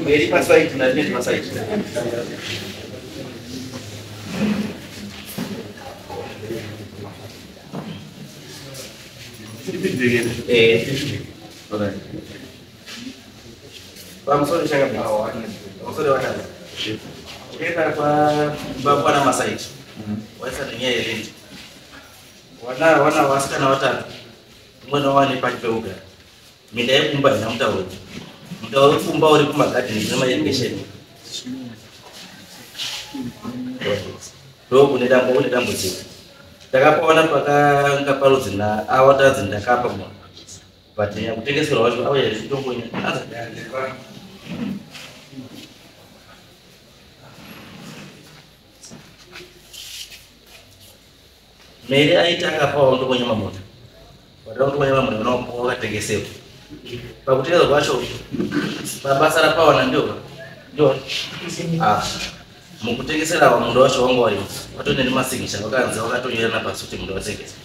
Meri pasaiti narineti pasaiti. Pamusoro pamusoro wakadzi tikaenda kwana Masaiti, waisana nyaya yerenti. Wana vasikana vatatu, umwe nawane paki pekugara. Minda yekumba haina mutauro. Mutauro wekumba uri kumagadheni kune mairrigation, ndo kune dambudziko. Takapaona pakanga parudzi naawatadzi ndakapa munhu, but nyakutengeserwa wacho auya zvitongonya. Meri aiti akapawo ndokonyama munda, vatava kutokonyama munda wakatengeserwa. Pakutengeswa kwacho basa rapawana ndio ndio mukutengesera munda wacho wanga warimo, watone nemasignature, vakanzi vakatonyorana pasi kuti munda watengesa.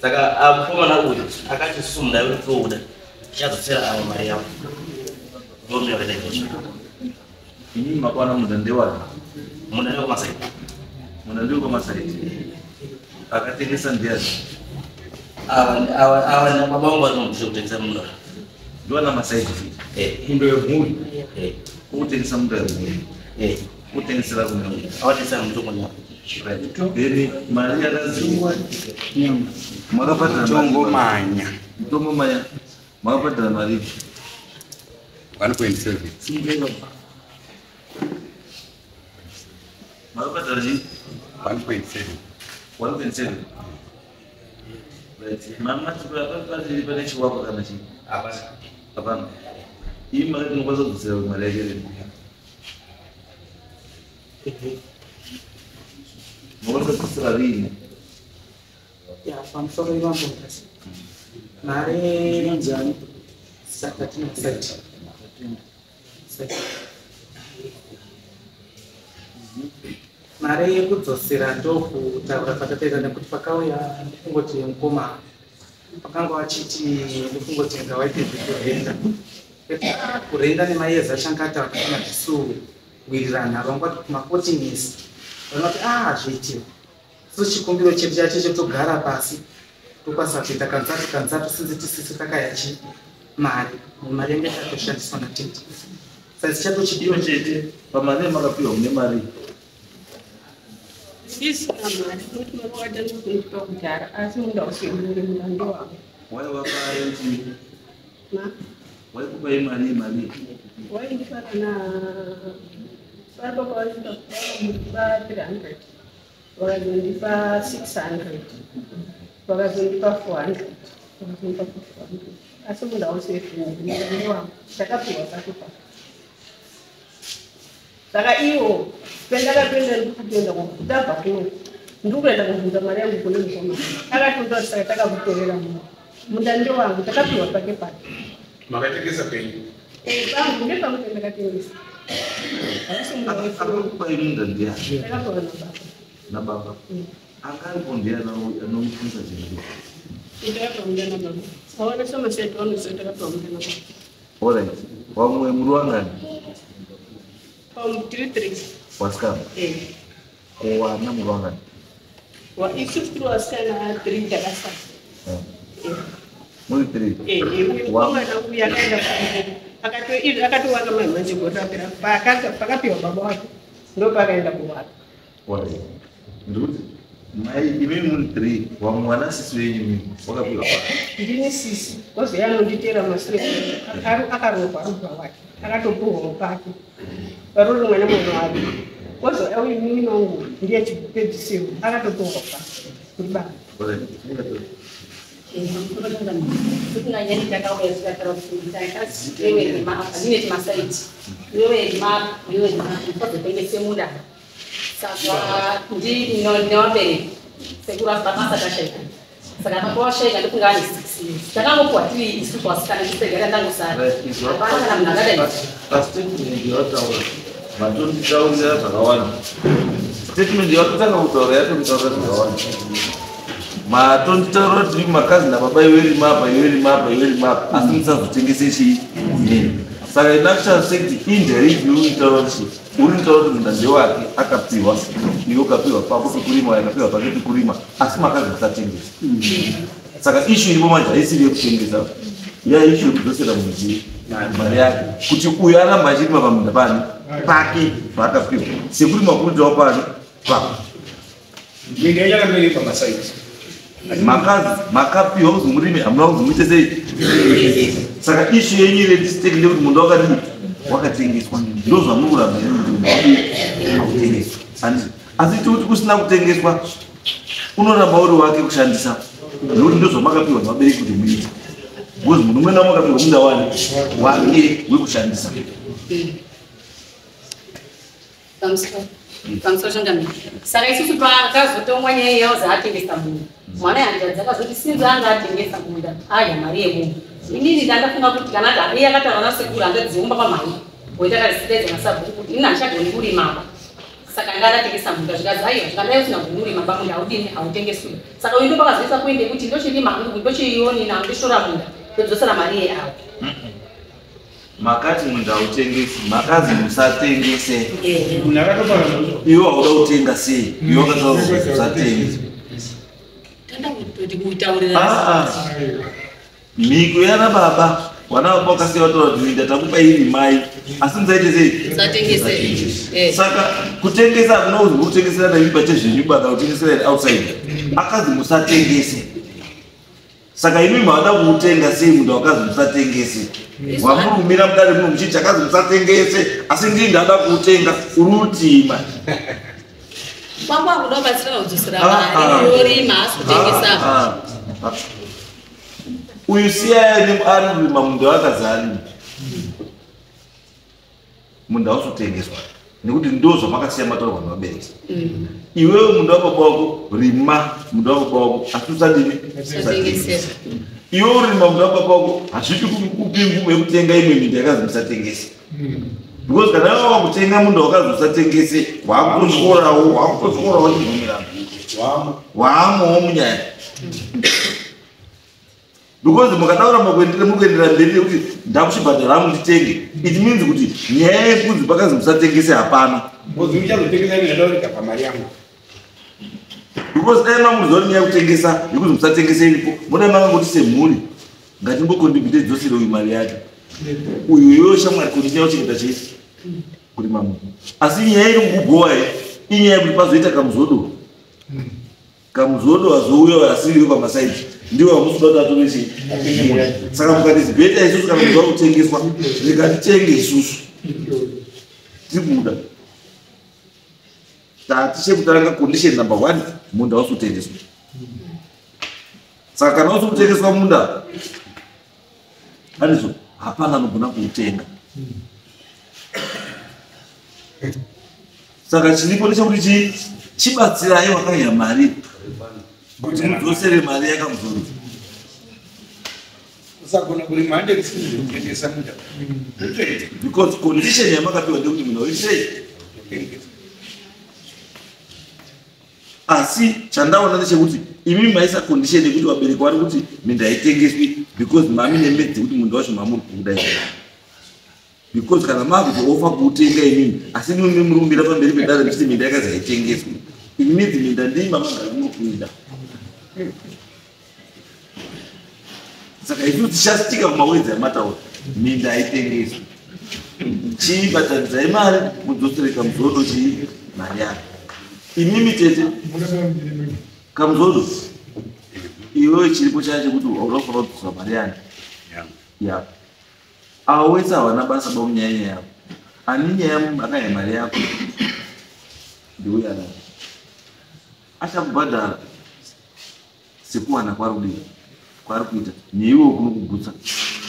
Saka mukomana uyu akati isusu munda wedu touda, tichadzotsera avo mari yavo. Ndomira vakaita izvozvo. Inini makwana munda ndewani? Munda ndewekumasaidi. Munda ndewekumasaidi. Akatengesa ndiani? Ava ava baba vangu vari kutengesa munda. Ndiwana Masaidi? Eh. Munda wemhuri? Eh. Kutengesa munda wemhuri? Eh. Kutengesera kune munhu? Avatengesa mutongo. Right. Then mari yakazi makabhadhara? Tongomanya. Tongomanya. Makabhadhara mari? 1.7. Makabhadhara chii? 1.7. 1.7, right. Mamati pane chiwakwa kana chii? Hapana. Hapana. Ii mari tinokwanisa kudzosera mari yake rei? Munokwanisa kudzosera riini? Ya, pamusoro ivambotas mari inonzani saka tinasaiti. Mari yekudzosera ndokutaura kwatataita, nekuti pakauya ndikungoti mukoma vakanga vachiti ndikungoti ngawaite zvekurenda. Kurenda nemayezi achangata kana zvisuwirirana, vangati kuma14 years, vanoti a zviitiwa. So chikumbiro chedu chacho chetogara pasi, tokwanisa kuita kanzatu kanzatu, sinzi tisisi takayachi mari, mari yange tatoshandiswa natete. Saka chatochidiwa. Iyo chete, pamari yamakapiwa mune mari? Isina mari, nokuti mari wakatanga kundipa kudhara, asi munda usiri, munda ndewangu. Waivapai chii? Ma? Waikupai mari, mari? Waindipa kana pari papa waindipa 300, vakazondipa 600, vakazondipa 400, vakazondipa 400, asi munda usiri, munda ndewangu, ndakapiwa pake pake. Saka iwo pendakatoenda, ndikutoenda ndabva kuno, ndikuenda kuvhunza mari yangu kune mukomana, akatonda. Saka takakutorera munda, munda ndewangu, takapiwa pake pake. Makatengesa penyu? Pangu, ndepangu pendakatengesa, haisi munda wefu. Akakupai munda ndiani? Takapiwa nababa. Nababa? Anga aripo ndiani anomufunza chinhu? Takapiwa munda nababa, aona somasetu vanoziva, takapiwa munda nababa. Alright, wamwe muri wangani? Tiri three. Wasikana? Eh. Kuwana muri wangani? Isusu tiri vasikana three, takasara. Muri three? Mukomana uyu akaenda, akatowaka mai manje gore rapera, pakapiwa baba wake ndopakaenda kuwaka. Alright, ndikuti mai imi muri three, wamwe wana sisi venyu imimi wakapiwa pa? Ndini sisi, kozouya anonditera masure, akarohwa rubva wake, akatopuhwawo pake paruri mwana mwana wake. Kozouya uyu munin'ina wangu, ndiye chipedzisiro, akatopuhwa pake ndibaba. Alright. Takauya tikataura kuti iwewe ndine timasaiti, iwewe ndimap, iwewe ndimap, kwazotengese munda. Saka nevabereki sekuru baba asati saka baba washaika, ndikunga ane 6 years, takangopuwa tiri isusu vasikana tisegara, ndangosara, hapana kana munhu akadai. Pastatement yawataura matonditaurira zvakawanda. Statement yawatotanga kutaura yatonditaurira zvakawanda. Matonditaura kuti makazi nababa iwe rima apa, iwe rima apa, iwe rima apa, asi musazotengese chii nini. Saka in actual fact indirectly uri kutaura kuti uri kutaura kuti munda ndewake akapiwa, iwe ukapiwa pako pekurima, uyo akapiwa pake pekurima, asi makazi musatengesa. Saka issue iripo manje haisiri yekutengesa, ya issue yekudzosera munhu chii mari yake, kuti uyu aramba achirima pamunda pani pake paakapiwa, sekurima kuritawo pani pako. Minda yacho iri pamasaiti. Makazi makapiwa kuzi murime, hamuna kuzi muite sei. Saka issue yenyu iri stake ndekuti munda wakadini wakatengeswa, ndo zvamuri kuramba imi kuti munda wadii hautengeswa. Handiti? Asi tikuti kusina kutengeswa unoramba uri wake kushandisa, nekuti ndo zvamakapiwa nevabereki kuti muite, because munhu umwe naumwe akapiwa munda wani wake wekushandisa. Pamusoro changamire. Saka isusu pakazotongwa nyaya yawo zaatengesa munda, mwana yanjadzi akazoti sinzi anga atengesa munda adya mari yemunhu. Inini ndandafunga kuti kana ati iye akataura nasekuru handadziumba pamhai woita kazisidedza nasabhuku kuti ini handichagoni kurima apa, saka anga adatengesa munda. Zvikanzi aiwa, zvikadai usina goni kurima ba, munda haudini, hautengeswi. Saka uyu ndo pakazoisa kuende kuti ndochirima hangu, ndochionina, ndochitora munda, ndodzosera mari yeavo. Makati munda hautengesi, makazi musatengese. Munhu akatopara. Iwe hauda kutenga sei? Iwe wakataura kuti usatengese. Tanda kutoti kutaurira. Ah, ah. Mhiko yana baba, vana baba vakasiya vataura kuti minda takupa iri mai, asi musaite sei? Musatengese. Saka kutengesa hakuna kuzi kutengesera naimi pachezvenyu baka kutengesera iri outside. Akazi musatengese. Saka imi mavada kuutenga sei munda wakazi musatengese? Wamuri kumira mudare muno muchiti akazi musatengese, asi ndii ndada kuutenga, uri utima. Kwangu akuda kubatsira kudzosera Ah, ah. mari yorima, asi kutengesa. Ah, ah. Uyu siyaya ari kurima munda wakazi arima, munda hausi nekuti ndo zvamakasiya mataurwa nevabereki. Iwewe munda wababa wako rima munda wababa wako, asi usadini? Usatengese. Iwe urima munda wababa wako hazviti kupi mvumo yekutenga imwe minda yakazi musatengese, because kana iwe wakutenga munda wakazi usatengese, wakutosvorawo, wakutosvorawo chibvumirano. Wamo. Waamowo munyaya, because mukadaura makuendera mukuendera mberi nekuti ndakuchibhadhara nditenge, it means kuti nyaya yekunzi pakanzi musatengese hapana. Ngozi uchazotengesa ndinadaurika pamari yangu. Because dai mamuziva kuti nyaya yekutengesa yekuzi musatengese iripo, modai makangoti semhuri ngatimbocontribute dzosere uyu mari yake, uyu iwewe shamwari continue kuchengeta chii kurima munhu. Asi nyaya iri kukubhowa iyi inyaya yekuti pazoita kamuzodo, kamuzodo azouya asiriyo pamasaidi, ndiwo vamusuda kuti atore chii. Saka mukati better isusu kana munhu wakutengeswa rikatitenge isusu tiri kuda tati chekutanga condition number one, munda wausi kutengeswa. Saka kana usi kutengeswa munda anizvo, hapana anogona kuutenga. Saka chiripo ndechekuti chii, chibatsirai wakaiya mari kuti mudzosere mari yakamuzoro. Usagona kurima handekisi kutengesa munda. Utoita. Because condition yamakapiwa ndekuti munhu auisei. Kutengesa. Asi chandaona ndechekuti imi maisa condition yekuti vabereki vari kuti minda haitengeswi because mami nemedzi dzekuti munda wacho mamuri kuuda here, because kana makuti kuutenga imimi, asi imimi muri kumira pamberi pedare muchiti minda yakazi haitengeswi, it means minda ndii mamagara muri kuida. Saka isu tichastika kumawedzi amataura minda haitengeswi. Chibatanidzai mari mudzosere kamuzodo chii mari yake. Imimi tete kamuzodo, iwewe chiripo chacho chekuti unofanira kudzosera mari yani yako. Avo wese havana basa bamunyaya yako, ani nyaya akaya mari yako ndiuya nayo achakubhadhara sekuwana kwari kudii kwari kuita neiwe kuno kugutsa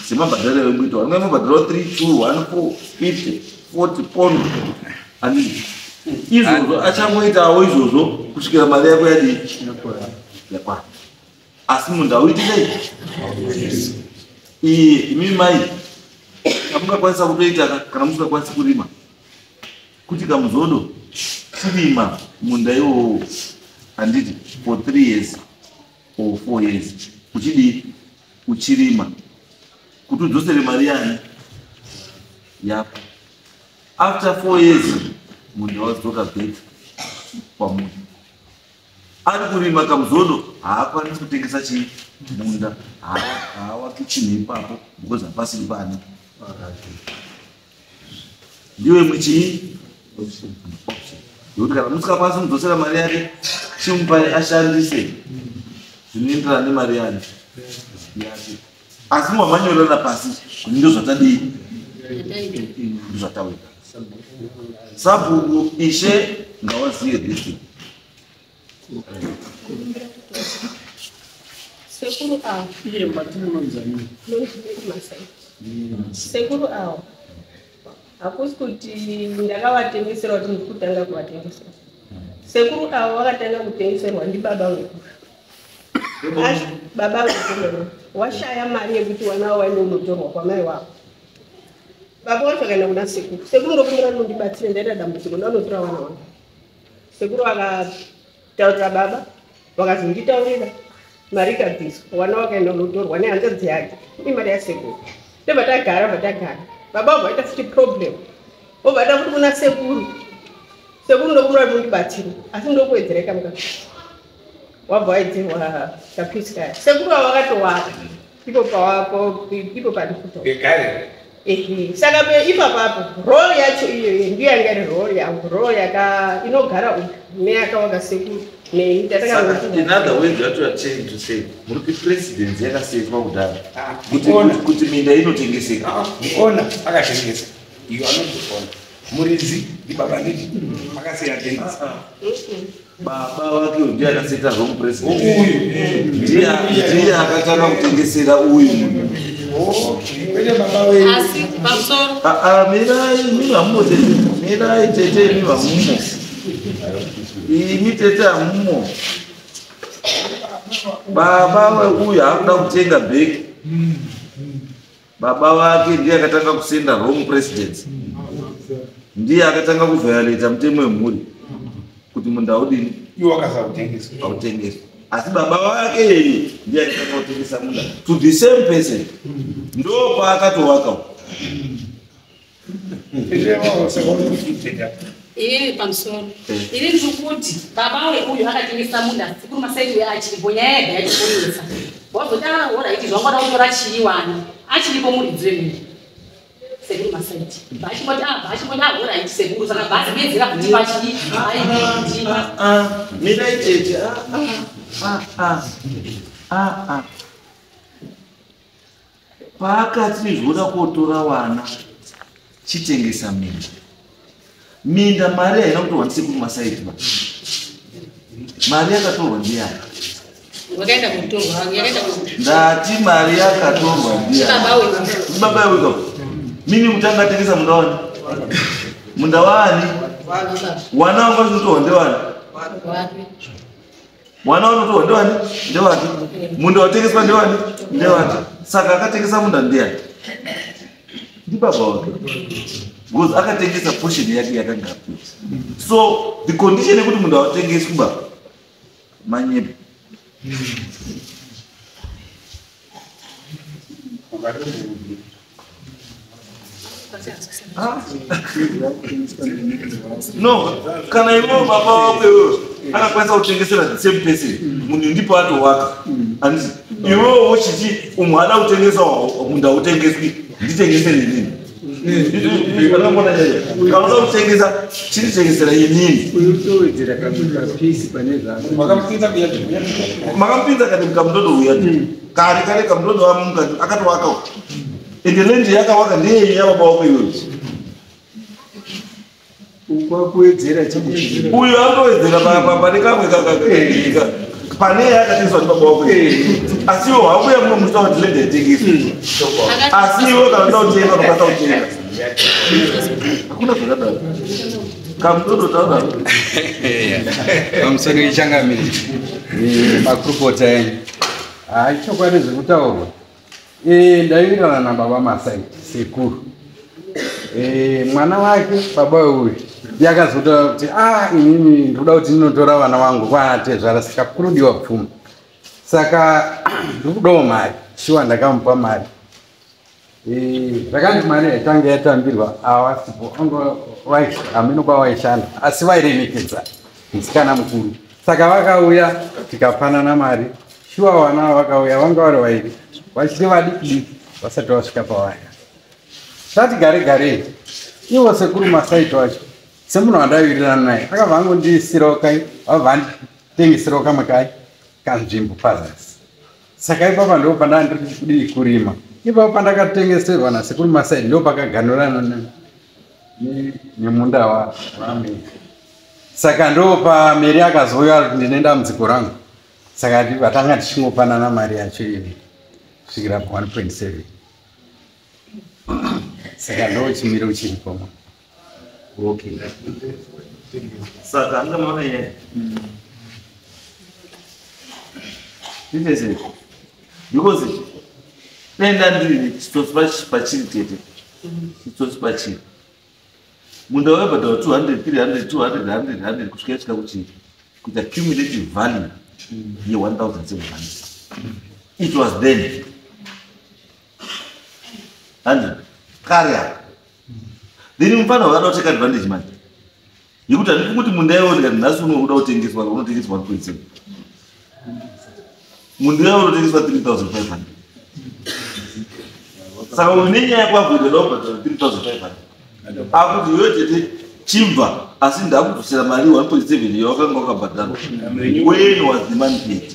semabhadharo aimboita. Vanonga mabhadharo 3 2 1 4 50 40 pondo ani izvozvo achangoitawo izvozvo kusvikira mari yako yadii yakwana. Asi munhu auiti sei iye? Imi mai kamungakwanisa kutoita kana musingakwanisi kurima kuti kamuzodo chirima munda iwowo, handiti, for 3 years. or 4 years uchidii uchirima kuti udzosere mari yani yako. After 4 years munda wadzoka back kwamuri. Ari kurima kamuzodo haakwanisi kutengesa chii munda, haawaki chinhu ipapo because hapasiri pani. Ndiwe muchii option yekuti kana musikakwanisi kudzosera mari yake chimupai ashandise zvinoenderana nemari yake. Asi mamanyorera pasi kuti ndozvatadii ndozvatawira. Sabhuku ishe ngawaziye this thing. Sekuru awo. Sekuru awo. Hakusi kuti ndakavatengesera kuti ndikutanga kuvatengesera. Sekuru awo vakatanga kutengeserwa ndibaba vedu. Baba vedu washaya mari yekuti wana waende unotorwa kwamai wavo. Baba wacho akaenda kuna sekuru. Sekuru ndokumbira mundibatsire ndaita dambudziko ndanotora wana wangu. Sekuru akataurira baba vakazonditaurira mari ikabviswa wana wakaenda unotorwa nehanzvadzi yake imari yasekuru. Ndobva tagara baba vabva vaita futi problem vobva vaita futi kuna sekuru. Sekuru ndokumbira kuti mundibatsire asi ndokuwedzera kamuka wabva waidzirwa kapisi kaya. Sekuru avo vakatowaka ipo pawako ipo pandikuto. Saka ipapapo role yacho iyoyo ndiyo yanga iri role yangu, role yaka inogara uku neyakawaka sekuru nei. In other words, what you are trying to say, muri kuti presidency yakasetwa kudhara kuti minda inotengeseka. Owner akatengesa. You are not the owner. Muridzi ndibaba nditi akasiya atengesa. Baba wake ndiye akaseta wrong president. Ndiye akatanga kutengesera uyu munhu. Asi pamusoro. Mirai imi hamumo tete. Mirai tete imi hamumo. Imi tete hamumo. Baba weuyu hakuda kutenga bheki. Baba wake ndiye akatanga kusenda wrong president. Ndiye akatanga kuviolata mutemo wemhuri kuti munda udini iwo akazautengeswa. Autengeswa. Asi baba wake ndiye akatanga kutengesa munda to the same person. Ndo paakatowaka. Ini pamusoro. Ini ndikuti baba weuyu akatengesa munda sekuru Masaiti achiripo nyaya yega yachikonesa. Wazoti alright zvangoda kutora chiiwana achiripo muridzi wemunda. Sekuru Masaiti. Vachingoti alright sekuru saka bhazi medzera kuti pachii. Mirai tete. Paakati zvoda kotora wana chitengesa minda. Minda mari haina kutorwa ndisekuru Masaiti ba. Mari yakatorwa ndiyani? Wakaenda kutorwa, yakaenda kutorwa. Ndati mari yakatorwa ndiyani? Baba wedu. Baba wedu. Mimi mutanga tengesa munda wani? Munda wani? Wana wangu vanotorwa ndewani? Wana vanotorwa ndewani? Ndewani? Munda watengeswa ndewani? Ndewani? Saka akatengesa munda ndiyani? Ndibaba wake. Because akatengesa portion yake yakanga apiwa. So the condition yekuti munhu atengeswi ba manyepo. No, kana iwe baba wako iwewe akakwanisa kutengesera the same person munhu ndipo atowaka. Anditi iwewe wochiti umwe ada kutengesa munhu hautengeswi nditengesere inini. Kana uda kutengesa chinditengesera inini. Utowedzera kapisi pane zvako. Makamupinza kati mukamudodo uya. Kare kare kamudodo wamukati akatowaka. Ende lendi yakawaka ndeye yababa wako iwewe. Ukwakuwedzera chimwe. Uyu akowedzera pane kamwe pane yakatengeswa ndibaba wako. Asi iwe hauya muno muchitaura kuti lendi haitengeswi. Asi iwe kana uda kutenga unokwanisa kutenga. Hakuna zvakadaro. Kamudodo taura. Pamusoro ichangamire. Makurukota enyu. Hayi chokwadi zvekutaurwa. Ndaiwirirana nababa Masaiti sekuru. Mwana wake baba weuyu yakazotaura kuti inini ndinoda kuti ndinotora vana vangu kwaatezvara saka kurudiwa pfuma. Saka ndikudawo mari, shuwa ndakamupa mari. Zvakanzi mari yaitanga yatambirwa awasipo, hameno kwawaishanda, asi vairemekedza musikana mukuru. Saka vakauya tikapanana mari, shuwa vana vakauya vanga vari vairi, vachiri vadiki diki vasati vasvika pavaya. Tati gare garei, ivo sekuru Masaiti wacho semunhu wandaiwirirana naye akabva angondisirawo kai, vabva anditengeserawo kamwe kai kanzvimbo pazasi. Saka ipapa ndo pandandiri kudii kurima. Ipapo pandakatengeserwa nasekuru Masaiti ndo pakaganurana nemunda waMeri. Saka ndo paMeri akazouya ndine dambudziko rangu. Saka vatanga tichingopanana mari yacho iyi kusvikira pa 1.7. Saka ndo chimiro chiripo. Okay. Saka angamaona nyaya. Because denda ndiri chitsotsi pachiri tete. Chitsotsi pachiri. Munda waibhadhara 200, 300, 200, 100, 100 kusvika yasvika kuchii? Kuita cumulative value ye 1700. It was then. 100. Kare apa. Then mufana wakada kuteka advantage manje. Yekuti handifuni kuti munda iwo ndikati nhasi unoda kutengeswa, unotengeswa 1.7. Munda iwo unotengeswa 3,500. Saka une nyaya kwako ndoda kubhadhara 3,500. Akuti iwe tete chibva asi ndakubvisira mari 1.7 yawakanga wakabhadhara. When was the money paid?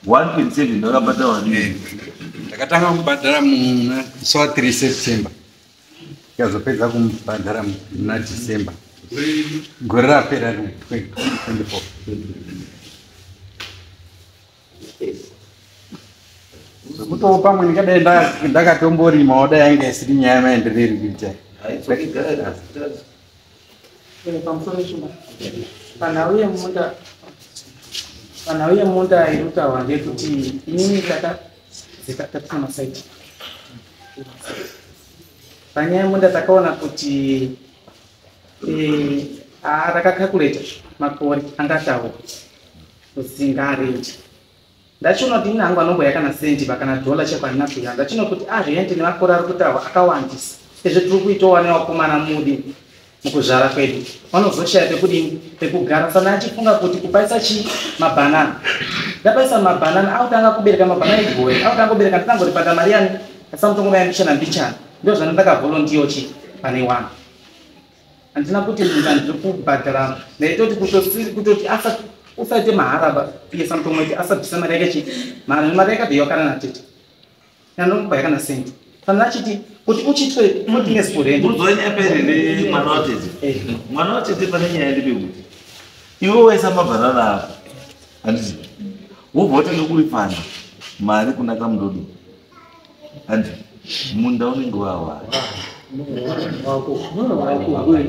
1.7 ndakabhadhara. Ndakatanga kubhadhara musi wa 3 September. Tikazopedza kumubhadhara muna December. Gore rapera 2024. Zvekutowo pamwe ndingadai ndakatomborimawo dai yanga isiri nyaya maenderero iri kuita. Pamusoro chuma. Panhau yemunda iri kutaurwa ndeyekuti inini takatisina masaiti. Panyaya yemunda takaona kuti takakakuleta makore angataurwa kuzinga arendi. Ndachiona kuti ini hangu anomboya kana sendi kana dhola cheko handina kuya. Ndachiona kuti arendi nemakore ari kutaurwa akawandisa. Ezvo tiri kuitawo nevakomana mudi mukuzvara kwedu. Vanozoshaya pekudini pekugara. Saka achifunga kuti kupaisa chi mabhanana. Ndapaisa mabhanana akutanga kubereka mabhanana egore. Akutanga kubereka nditangoripata mari yani asamutongo mbichana mbichana. Ndizvo zvandakavholontiyo chi pane wani. Handina kuti munda ndiri kubhadhara. Ndaitoti kutoti usaite maharaba iye samutongo iti asabvisa mari yake chi mari yakabva kana natete. Ndandomubaya kana sendi. Saka achiti kuti uchitwe 14 for rent. Uzowa nyaya pere nemwana watete. Mwana watete pane nyaya ndepekuti iwe waisa mabhanana ako. Handiti? Wobva watanga kuripana mari kuna kamudodo. Handiti? Munda unenge wawara. Munda unenge wawara.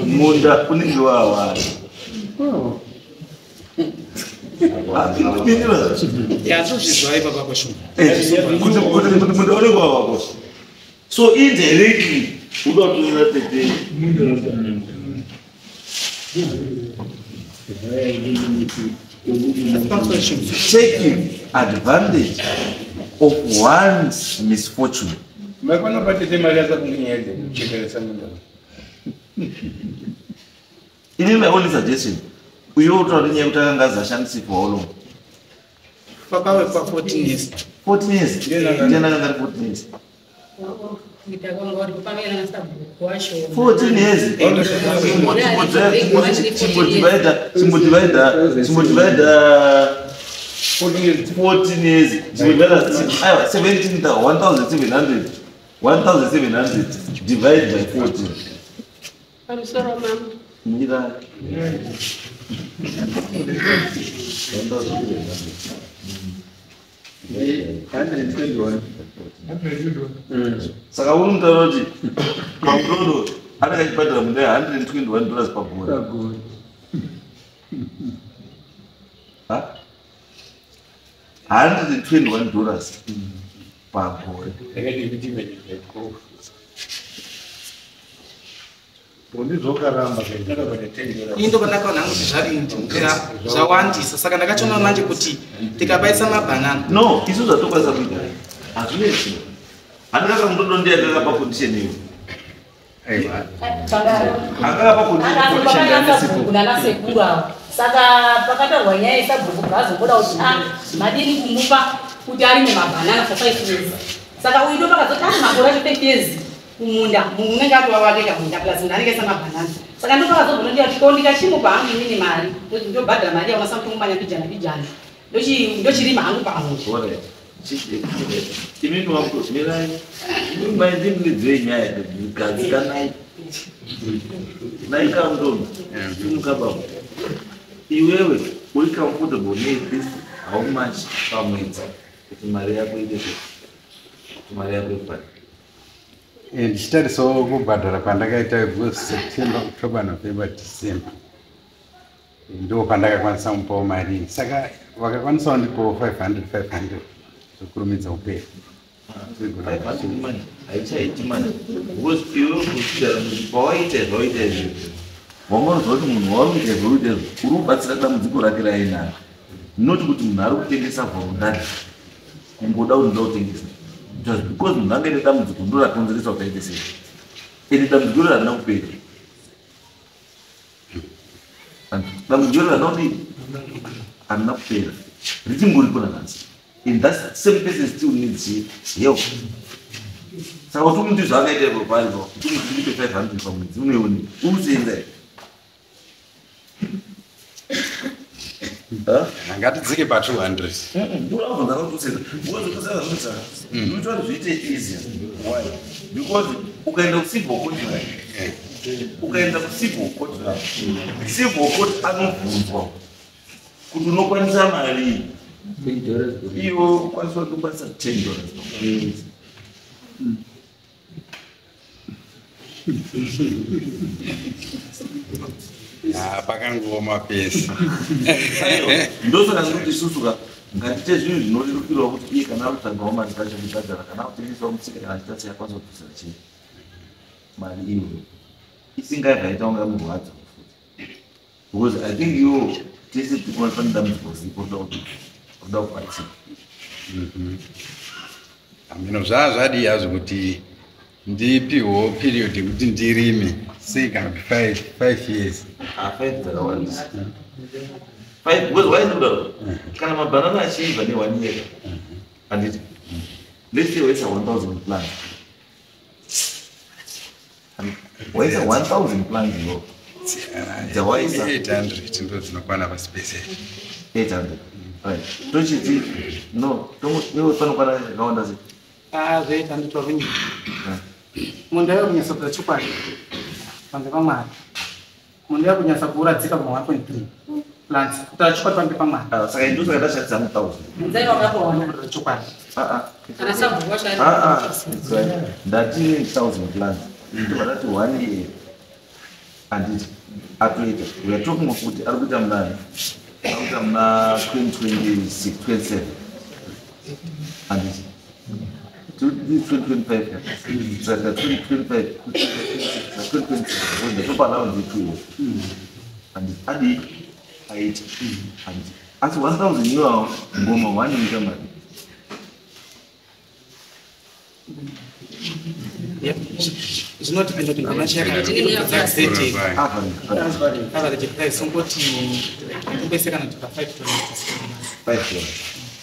Munda unenge wawako. So indirectly uda kutorera tete munda. Taking advantage of one's misfortune. Ini my only suggestion, uyo utaura nyaya yekuti akanga azashandisi for how long? Pakawe pa 14 years. 14 years? Ndiani akanga ari 14 years? 14 years. Chimbodivide 14 years. Chimbodivide 17,700. 1,700 divide by 14. Pamusoro mama. Mira. 1,700. Saka uri mutaura kuti kamudodo anenge achibhadhara munda $121 pagore. $121 pagore. Ini ndopandakaona hangu kuti zvadini zvawandisa, saka ndakachiona manje kuti tikabaisa mabhanana. No, isu zvatokwanisa kuita hazvinetsi. Handikaka mutodo ndiye akakapa condition iyo. Akakapa condition nanasekuru avo. Saka pakatarwa nyaya yesabhuku bvazobuda kuti madini kumupa kuti arime mabhanana for 5 years. Saka uyu ndopakazoti makore acho 5 years kumunda, munhu unenge atowawakeka munda plus munhu anenge aisa mabhanana. Saka ndopakazobva ndiya kuti ko ndikachimupa hangu inini mari, ndobhadhara mari yaona samutongomanya mbijana mbijana. Ndochirima hangu pamunda. Imimi wangu mirai, imimi mai ndimuridzei nyaya gadzikanai. Naika mndondo, simuka baba. Iwewe uri comfortable ne this how much pamwedzi kuti mari yako ite kuti mari yako ikwane? Ndichitarisawo kubhadhara kwandakaita because September, October, November, December ndo pandakakwanisa kumupawo mari, saka vakakwanisawo ndipawo 500 500 zvokurumidza kupera. 500 manje haichaiti manje, because iwewe kuchidara pawaita zvawaita izvi, wanga unoziva kuti munhu wauri kuita zvauri kuita izvi uri kubatsira dambudziko rake rainaro, not kuti munhu ari kutengesa voluntary kungoda kuti ndoda kutengesa. Just because munhu angaite dambudziko ndo rakonzeresa kuti aite sei, ende dambudziko iro harina kupera. Dambudziko iro harina kudii? Harina kupera, richingoripo nanhasi, and that same person still needs help. Saka kuti umuti zvaakaita ipo pari pa kuti umuti ndipe 500 pamwedzi unoione uri kusenza here? Ngatidzike pa 200. Ndorabvunza kuti usenza because unoita kuti zviite easier. Why? Because ukaenda kucivil court, ukaenda kucivil court, civil court anobvunzwa kuti unokwanisa mari iwo ukwanisa kukwanisa $10 pamwedzi. Pakangooma pesi. Ndosaka ndikuti isusu ka ngatiite zvinhu zvinorerukirwa kuti iye kana akutsvagawo mari dzacho kubhadhara, kana akutengesawo musika, kana achiita sei, akwanisa kubvisira chii mari iyoyo isingabva kunga murwadza futi, because I think iwo tese tikuona pane dambudziko ripo roda kubatsira. Hamino zvaa zvadii hazvo kuti ndipiwo period yekuti ndirime sei, kana kuti 5 years. 5 dzakawandisa. 5, because why ndikudaro? Kana mabhanana achiibva ne1 year, handiti? Let's say waisa 1000 plants, waisa 1000 plants iwo dzawaisa. 800 ndo dzinokwana paspace. 800, right? Tochiti no, iwe panokwana yakawanda sei? Zve800 pavinyi munda yakunyatsa kuita chokwadi panze pamwari, munda yakunyatsa kuuradzika kuma 1.3 plants, kutaura chokwadi pambe pamwari. Saka indosaka ndashandisa mu1000. Mudzai wakapoona. Kutaura chokwadi. Kana sabhuku wacho ari. Ndati 1000 plants, ndobva ndati one year, handiti? Atoita, we are talking of kuti ari kuita munani, ari kuita muna 2026 27, handiti? 2025, saka 2025 2026 ndotopanawo ndi2 years, handiti? Adii aita, handiti? Asi 1000 iwawo ngoma one inoita mari. Zvinodependa kuti ngoma chiyakati average price ungoti ungese kana kuti pa $5. $5.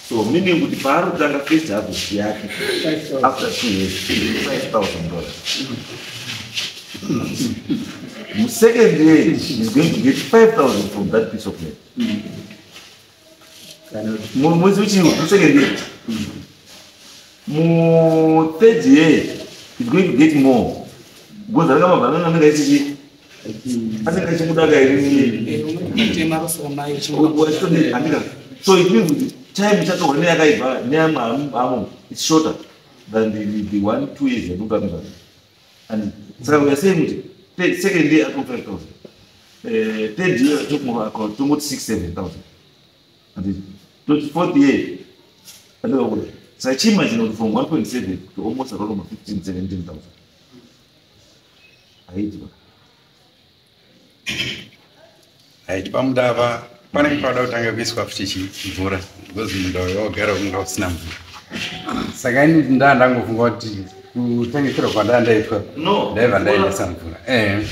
So meaning kuti paari kutanga first harvest yake after 2 years, $5,000. Musecond year is going to get 5000 from that piece of land. Mwedzi uchiwo musecond year, muthird year is going to get more because anenge mabhanana anenge achichi anenge achibuda kairi. Unotema rosora mai. Andika, so it means kuti time ichatorwa neyakaibva neamwe amo it's shorter than the 1, 2 years yatikutamira. And saka we are saying kuti second year ato 5000, third year tongoti 6 7000, anditi? Toti fourth year andikakuda. Saka chiimagine kuti from 1.7 to almost around 15 17,000 haiti. Right, pamunda apa panenge pada kutanga kuiswa futi chimvura because munda uyu wagara unga usina mvura. Saka ini ndaa ndangofunga kuti kutengeserwa kwandaa ndaitwa No. ndaibva ndaendesa mvura. Eh.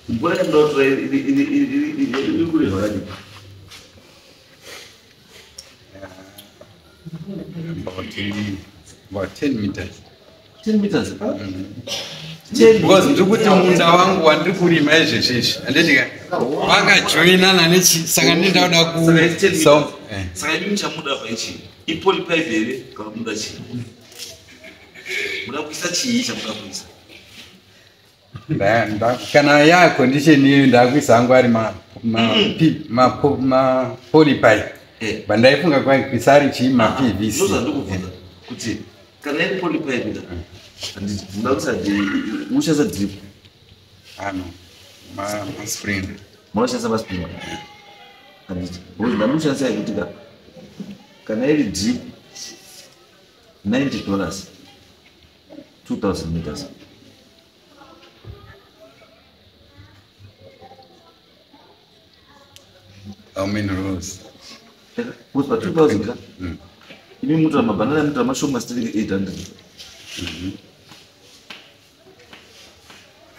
Mvura yamunotora iri kure zvakadii? About 10 meters. 10 meters? Because ndiri kuti munda wangu wandiri kurima izvezvi izvi handiti ka wakajoinana nechi saka ndindakuda ku Saka it's 10 meters. so eh. Saka imi chamuda apa ichi ipolypipe here kana muda chii? Muda kuisa chii chamuda kuisa? Kana ya condition iyoyo ndakuisa hangu ari mapolypipe Eh. but ndaifunga kuisa ari chii mapvc. Ndozvandikubvunza kuti kana iri polypipe ka handiti muda kuisa munoshandisa drip? Ano maspring. Munoshandisa maspring handiti? Because ndamushandisa yekuti ka kana iri drip $90 2000 meters. How many rows? Because pa 2000 ka imi mutora mabhanana mutora mashoma sitirike 800.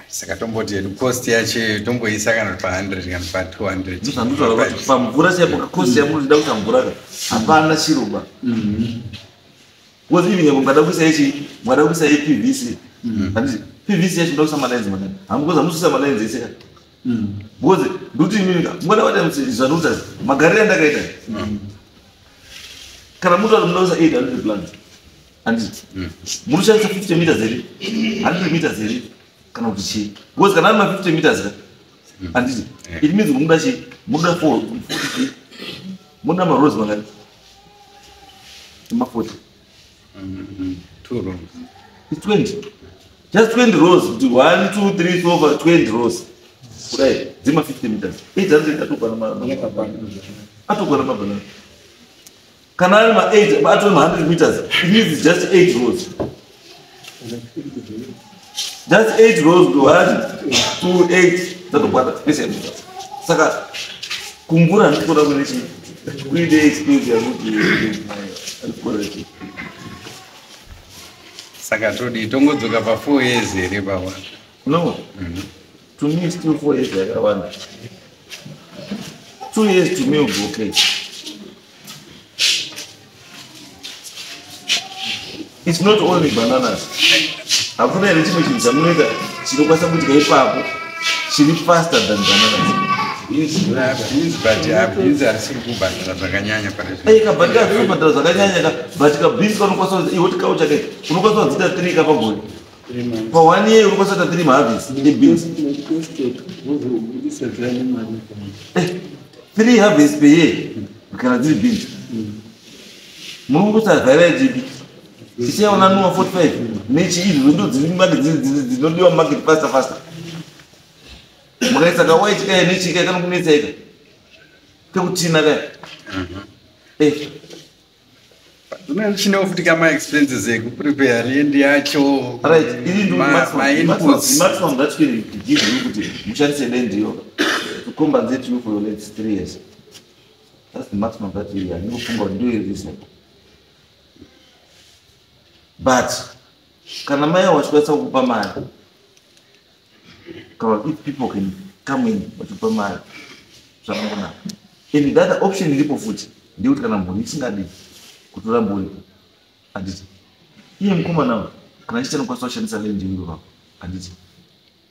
Saka tomboti yedu cost yacho tomboisa kana pa 100 kana pa 200. Ndozvandinotaura kuti pamvura chaipo kakosti yamunoda kuisa mvura ka hapana chiroba. Because even nyangwe mukada kuisa ichi mukada kuisa yePVC handiti PVC yacho muda kuisa malines mangani? Because hamusi kuisa malines ese ka. Because ndikuti imimi ka mukada kuita zvandikuita magariro andakaita kana mutoda muda kuisa 800 plants handiti munoshandisa 50 meters here 100 meters here kana kuti chii? Because kana ari ma 50 meters ka handiti it means kuti muda chii? Muda 4 40 muda marows mangani? Ma 40. 2 rows. It's 20. Just 20 rows. Kuti 1 2 3 4 5 20 rows. Kudai dzima 50 meters. 800 atokwana mabhanana. Kana ari ma 8 atori ma 100 meters. It means it's just 8 rows. Just 8 rows to 1 2 8 dzatokwana space yemuta. Saka kumvura handikuona kune chii? Kuine experience yakuti handikuona chii. Saka todi tongodzoka pa 4 years here baba? No. To me still 4 years yakawanda. 2 years to me will be okay. It's not only bananas. Hakuna here chimwe chinhu chamunoita chinokwanisa kuitika ipapo chiri faster than bananas. Beans, but beans harisiri kubhadhara zvakanyanya pari zvino. Ei kabhadhara zvinobhadhara zvakanyanya ka but kabeans kanokwanisa kuti iwe chikawu chake unokwanisa kudzita 3 ka pagore. Pa 1 year unokwanisa kuita 3 maharvest ebeans. 3 harvest per year kana dziri beans. Muri kuisa variety ipi? Tichaona nuwa 45 nechi izvo ndo dziri market dzinodiwa market faster faster. Mukaisa ka white kaya nechi kaya kanokunetsa ika. Kekutina kaya. Unochinewo futi kama expenses ekuprepare land yacho. Right, iri ndo ma inputs. Maximum that we give you kuti mushandise land iyo to compensate you for your next 3 years. That's the maximum that we are. Ndinofunga kuti ndiyo reasonable. But kana mai vachikwanisa kukupa mari, kana if people can come in vachipa mari zvakanaka. And the other option iripo futi ndeyekuti kana mhuri isingadi kutora mburi handiti iye mukomana kana achiti anokwanisa kushandisa land iro papo handiti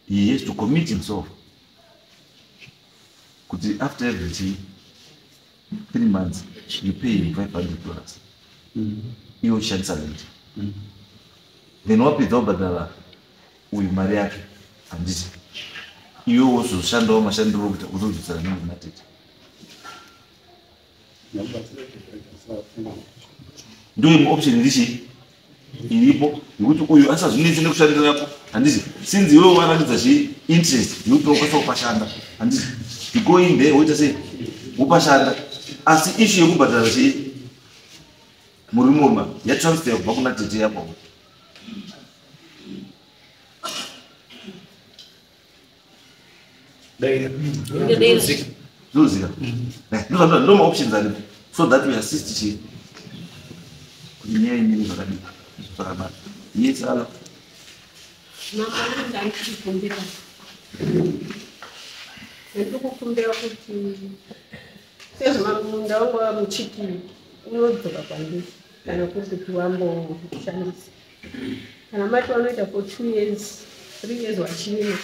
he has to commit himself kuti after every 3 months you pay him $500 iwe uchishandisa land. Then wapedza kubhadhara uyu mari yake handiti iwe wozoshandawo mashandiro okuti uzodzosera nenge matete. Ndo imwe option irichi iripo yekuti uyu asazvinetse nekushandirapo handiti since iwewe waratidza chi interest yekuti unokwanisa kupashanda handiti you go in there woita sei wopashanda asi issue yekubhadhara chi murume yatransfer kubva kuna tete yapo. Zvinozika. Ndo maoptions aripo so that we assist chii kuti nyaya imire zvakadii zvakanaka. Yes, ala. Mama, ndandikukumbira. Ndikukumbira kuti sezvo munda wangu wamuchiti unodzoka kwandiri kana kuri kuti wamboshandisa. Kana mati wanoita for 2 years, 3 years wachirima,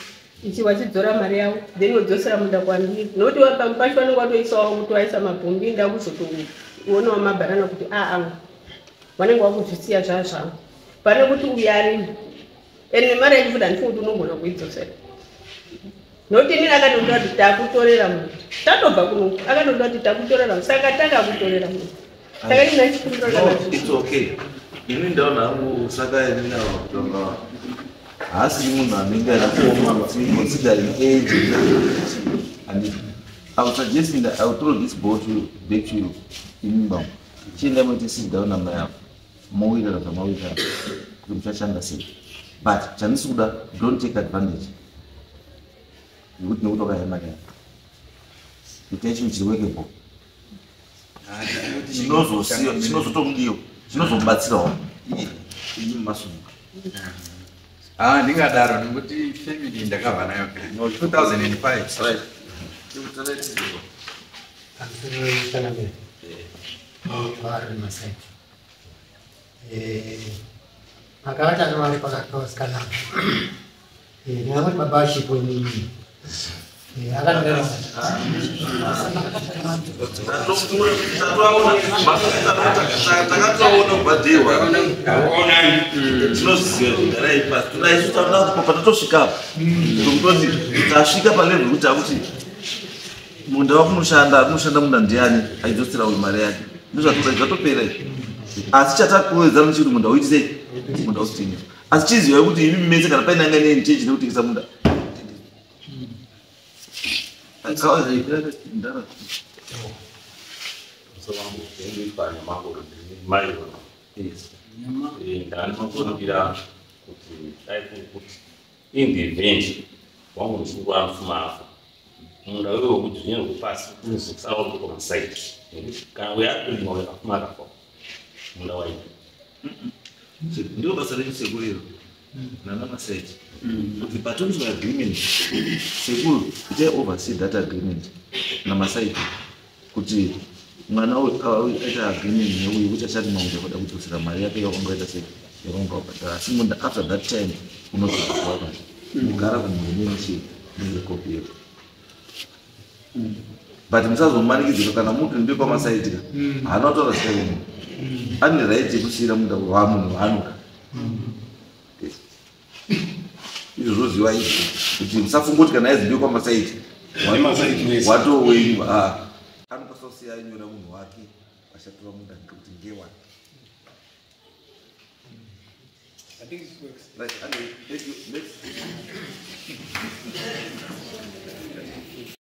ichi wachidzora mari yavo, then wodzosera munda kwandiri. Nokuti pamwe pacho vanenge vatoisawo kuti waisa mabhombi ndakuzotoonawo mabhanana kuti angu. Vanenge vakuzvisiya zvazvangu. Pane kuti uyu arima. Ende nemari yacho futi handifungi kuti unogona kuidzosera. Nokuti inini akatoda kuti takutorera munhu. Tatobva kuno akatoda kuti takutorera munhu. Saka takakutorera munhu. Saka ini ndachikumbira No, kana it's okay. Ini ndaona hangu saka ini kutonga haasi munhu anenge akaoma kuti considering age and I would suggest that I will throw this ball to back to you ini bambo. Chienda moite sit down namai ako mowirirana zvamawirirana kuti muchashanda sei. But chandisi kuda, don't take advantage yekuti nekuti wakaya mari yako. Itai chinhu chiri workable. Chinozosiya chinozotomudiwa chinozomubatsirawo iye imi masunga. Ndingadaro nekuti family ndakabva nayo kare. No, 2005. Right. Pamusoro vari masaiti makavatana vari pakati pavasikana ndingangoti baba vachipo inini akandira Takatoona kubhadhirwa tinoziva kugarai pasi toda isu patatosvika apa tokutoti tasvika palevel yekuti akuti munda wakunoshanda unoshanda munda ndiani aidzosera uyu mari yake ndozvatoda zvatopera izvi asi chatakuwedzera nechekuti munda uiti sei munda usitengeswa asi chizivai kuti imi mese kana paine anga neni chechi nekutengesa munda. Yes. Ndanokumbira kuti dai kuri kuti in the event wangu muzukuru anofuma afa, munda uyo wekuti zvinyorwe pasi unozokusava kuti pamasaiti nekuti kana uyo ari kurima uyo akafuma akafa munda waita. Ndiro basa renyu sekuru iro nana masaiti kuti patoiswa agreement sekuru itai oversee that agreement namasaiti kuti mwana uyu aita agreement neuyu kuti achati maunda kuda kudzosera mari yake yakwanga waita sei yakwanga wabhadhara asi munda after that time unozodzoka kugara kumhuri muine muine kopi yepo but musazomanikidzika kana muti ndiri pamasaiti ka haana kutaura zita remunhu ane right yekusiyira munda wamunhu waanoda. Yes. Izvo zvoziva izvo kuti musafunga kuti kana aizi ndiri kwamasaiti Nemasaiti wese. watowenyu anokwanisa kusiya anyora munhu wake achatora munda ngekuti ngewake. I think it works. Right, anyway, thank you. Next.